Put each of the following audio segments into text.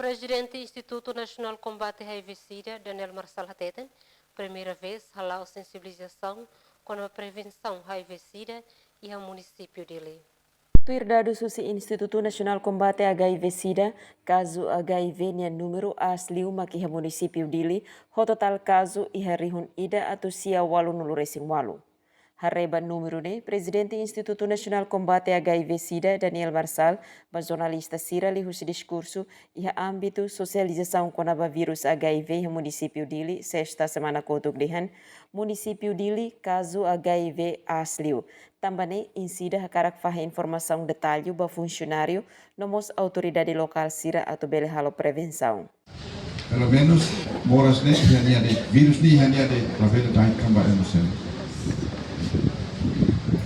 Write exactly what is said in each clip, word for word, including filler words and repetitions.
Prezidente Institutu Nasionál Kombate H I V SIDA, Daniel Marçal hateten, primeira vez hala'o sensibilizasaun kona-ba prevensaun H I V SIDA iha munisípiu Dili. Tuir dadus husi Institutu Nasionál Kombate H I V SIDA, kazu H I V nia númeru aas liu mak iha munisípiu Dili, ho totál kazu iha rihun ida atus sia ualunulu resin ualu. Haree ba númeru ne'e, Prezidente Institutu Nasionál Kombate H I V SIDA, Daniel Marçal, ba jornalista sira liuhusi diskursu iha ámbitu sosializasaun kona-ba vírus H I V iha munisípiu Dili, sesta semana kotuk dehan, munisípiu Dili kazu H I V aas liu. Tanba ne'e, Insida hakarak fahe informasaun detallu ba funsionáriu no mós autoridade lokál sira atu bele halo prevensaun. Pelumenus moras ne'e iha nia de'it, vírus ne'e iha nia de'it, labele dain tanba ema seluk.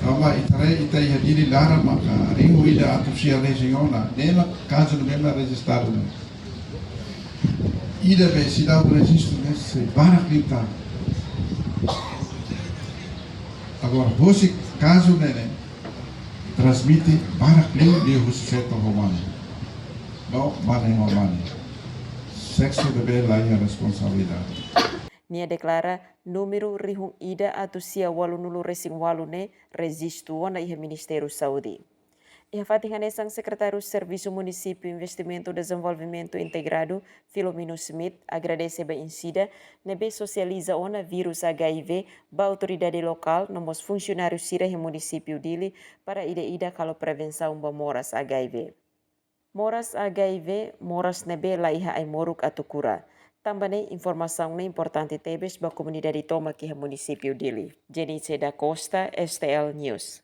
Tanba ita haree, ita iha Dili laran maka rihun ida atus sia resin ona, ne'e mak kazu ne'ebé mak rejistadu ne'e. Ida be seidauk rejistu ne'e sei barak liután. Agora, husi kazu ne'e ne'e, transmite barak liu liuhusi feto ho mane. No mane ho mane. Seksu ne'ebé la iha responsabilidade. Nia deklara númeru rihun ida atus sia ualunulu resin ualu ne'e rejistu ona iha Ministériu Saúde. Iha fatin hanesan, Sekretáriu Servisu Munisípiu Investimentu Dezenvolvimentu Integradu, Filomeno Schmidt, agradese ba Insida ne'ebé sosializa ona vírus H I V ba autoridade lokál no mós funsionáriu sira iha munisípiu Dili para ida-idak halo prevensaun ba moras H I V. Moras H I V, moras ne'ebé la iha ai-moruk atu kura. Tanba ne'e, informasaun ne'e importante tebes ba komunidade tomak iha munisípiu Dili. Jenice da Costa, S T L News.